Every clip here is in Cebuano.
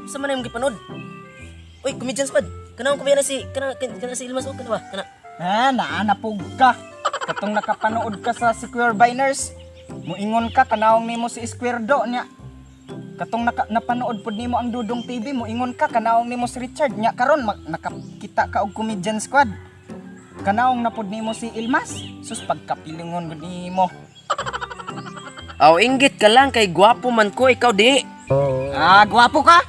Sa man imong gipanood? Uy, Comedian Squad. Kanang ko na si kana kana si Ilmas o kana ba? Kana. Ha, naanapog ka. Katong nakapanood ka sa Square Biners, muingon ka kanawong nimo si Square Do nya. Katong napanood pod nimo ang Dudong TV, muingon ka kanawong nimo si Richard nya karon nakakita ka og Comedian Squad. Kanawong na pod nimo si Ilmas. Sus, pagkapilingon gud nimo. Aw, inggit ka lang kay gwapo man ko, ikaw di. Ah, gwapo ka.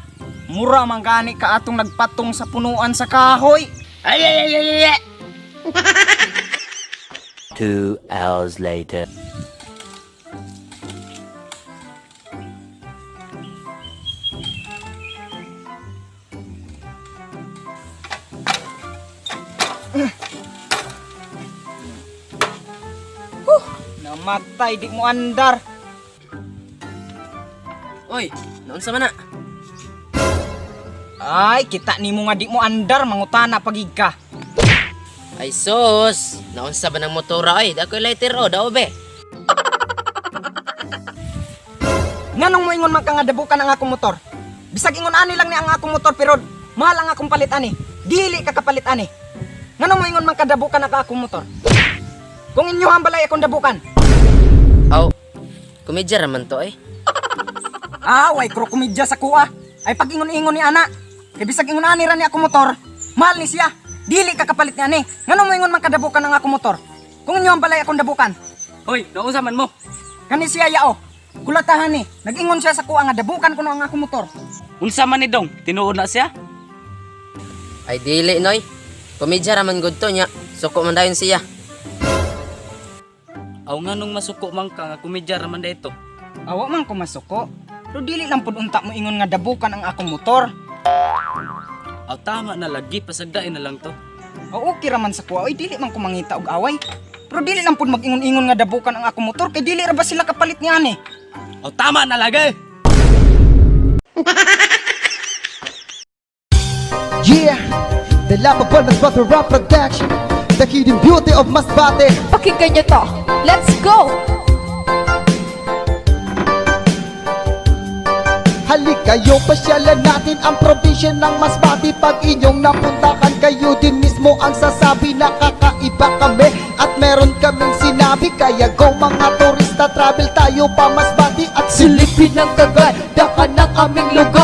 Mura man gani ka atong nagpatong sa punuan sa kahoy. Ay ay ay ay. Ay. 2 hours later. Namatay di mo andar. Uy, naunsa man na? Ay, kita nimo nga di mo andar, mangutana pagig ka. Ay sus, naunsa ba ng motora ay? Dako lighter o, dao be. Nganong moingon man ka nga dabukan ang akong motor? Bisag ingon ani lang ni ang akong motor pero mahal ang akong palit ani. Dili ka kapalit ani. Nganong moingon man ka dabukan ang akong motor? Kung inyohan balay akong dabukan. Aw, komedya raman to eh. Ah, way kro komedya sa kuha. Ay pag ingon-ingon ni ana. Kay bisag ingon ani ra ni akong motor, mahal ni siya. Dili ka kapalit ni ani. Nganong moingon man ka dabukan ang akong motor? Kung inyohan balay akong dabukan. Hoy, naunsa man mo? Kani siya yao. Kulatahan ni. Nag-ingon siya sa kuha nga dabukan kuno ang akong motor. Unsa man ni dong? Tinuod na siya? Ay dili noy. Komedya raman gud to nya. Suko man dayon siya. Aw, nganong masuko man ka nga komedya ra man dito? Awa man ko masuko. Pero dili lang pud unta mo ingon nga dabukan ang akong motor. Aw, tama na lagi, pasagdain na lang to. O okay ra man sa kuha, oy dili man ko mangita og away. Pero dili lang pud mag-ingon-ingon nga dabukan ang akong motor kay dili ra ba sila kapalit ni ani. Aw, tama na lagi. Yeah, the lovable Masbate Rap Production, the hidden beauty of Masbate. Pakinggan nyo to. Let's go! Halik kayo, pasyalan natin ang probinsya ng Masbate. Pag inyong napuntahan, kayo din mismo ang sasabi. Nakakaiba kami at meron kaming sinabi. Kaya go mga turista, travel tayo pa Masbate. At silipin ang kagandahan ng aming lugar.